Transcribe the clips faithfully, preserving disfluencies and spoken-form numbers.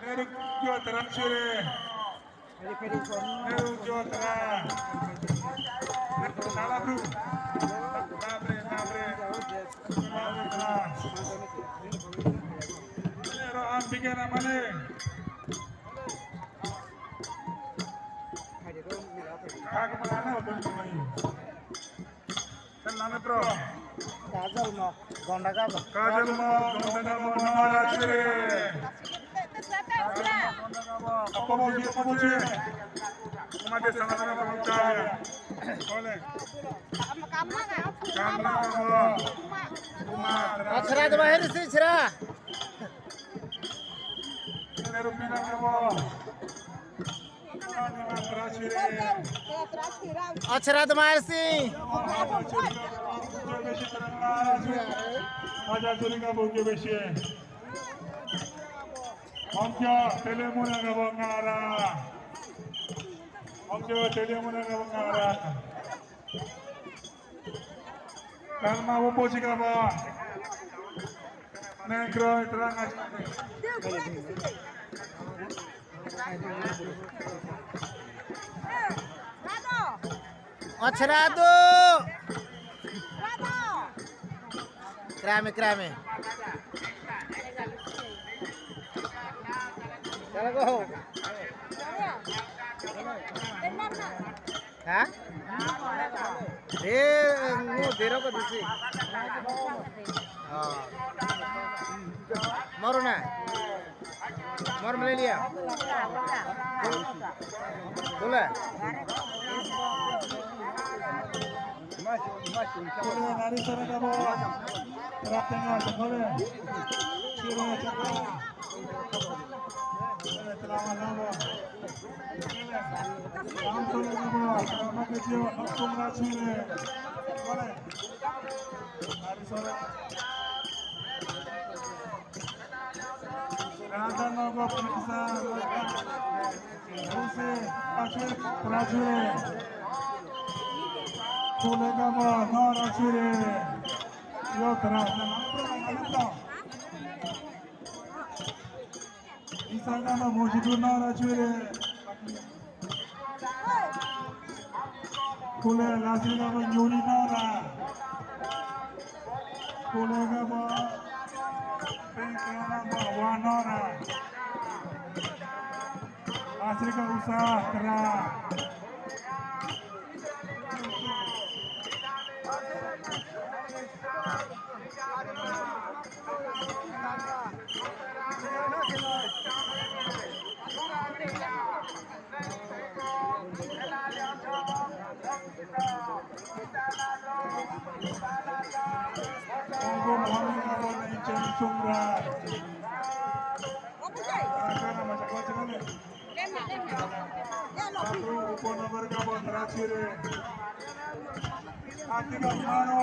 Nehru Jotra Chure. Nehru Jotra. Nehru Salabru. Nabre, nabre. Nabre, nabre. Nehru Ambika Ramale. Kagmana Kajal mo, gonda gabo. Kajal mo, gonda gabo, nora chire. Apo boji, apo boji. Kuma de sana sana pang chaya. Ole. Kamla gabo. Kuma. Achra de bahir si chra. Rupina gabo. Achra Dwar Singh. Ongkyo telemuna gabo ngara. Ongkyo telemuna gabo ngara. Karma wo pochika ba. Neng kroi terang aja. Acharadu. Krame, krame. Ha? Eh, ngu dero ko disi. Ah. Moro na? Moro mele liya? Bole? Bole, nari sara kabo. Ratenga, bole. Sira, chakra. Isagama Mojidu Nara Chwere. Kule Lasrigama Nyuri Nara. Kule Gama Pengkana Bawa Nara. Lasriga Usa Tra. Upanabar Gabon Rachire. Atika maro,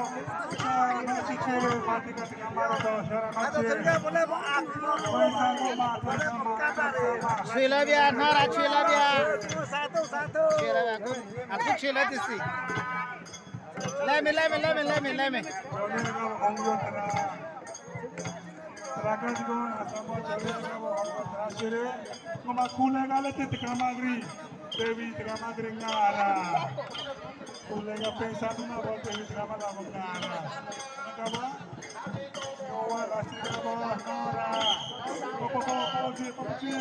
ah, nachi chere, atika tika maro to, shara nachi. Chwilabya, nara chwilabya. Chwilabya, aku, aku chwila disi. Leme, leme, leme, leme, leme. Rakan go asamo chale go asire kuma kule gale te tikama gri devi tikama gri ngara kule ga pesa tuma bo devi tikama la bo ngara kaba go wa la sira bo ngara ko ko ko ko ji ko ji.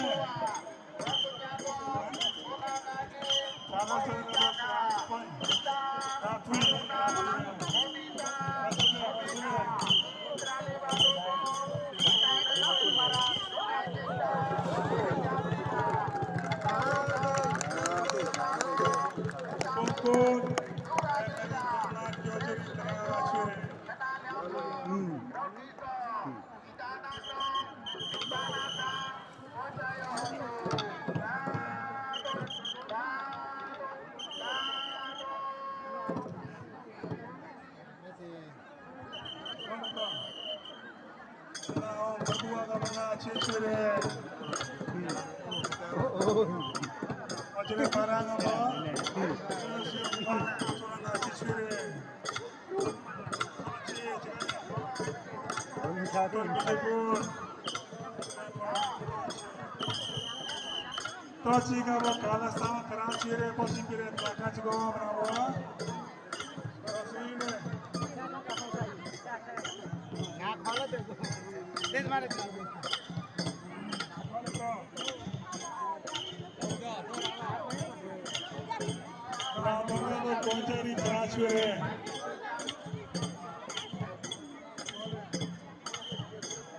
Tochi gabo kala sama kara chire posi kire taka chigo bravo. Bravo bravo kochari kara chire.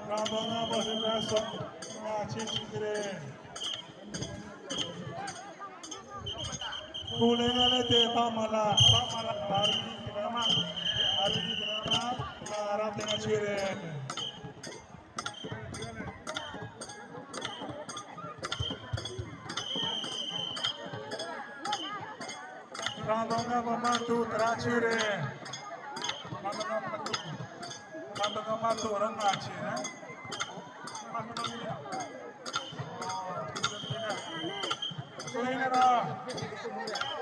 Bravo bravo hika so ma chi chire. Kulengale te pamala, pamala, hari drama, hari drama, para tengah cire. Randonga mama tu tera cire. Randonga mama tu, randonga mama tu orang ngaci, eh. Soalnya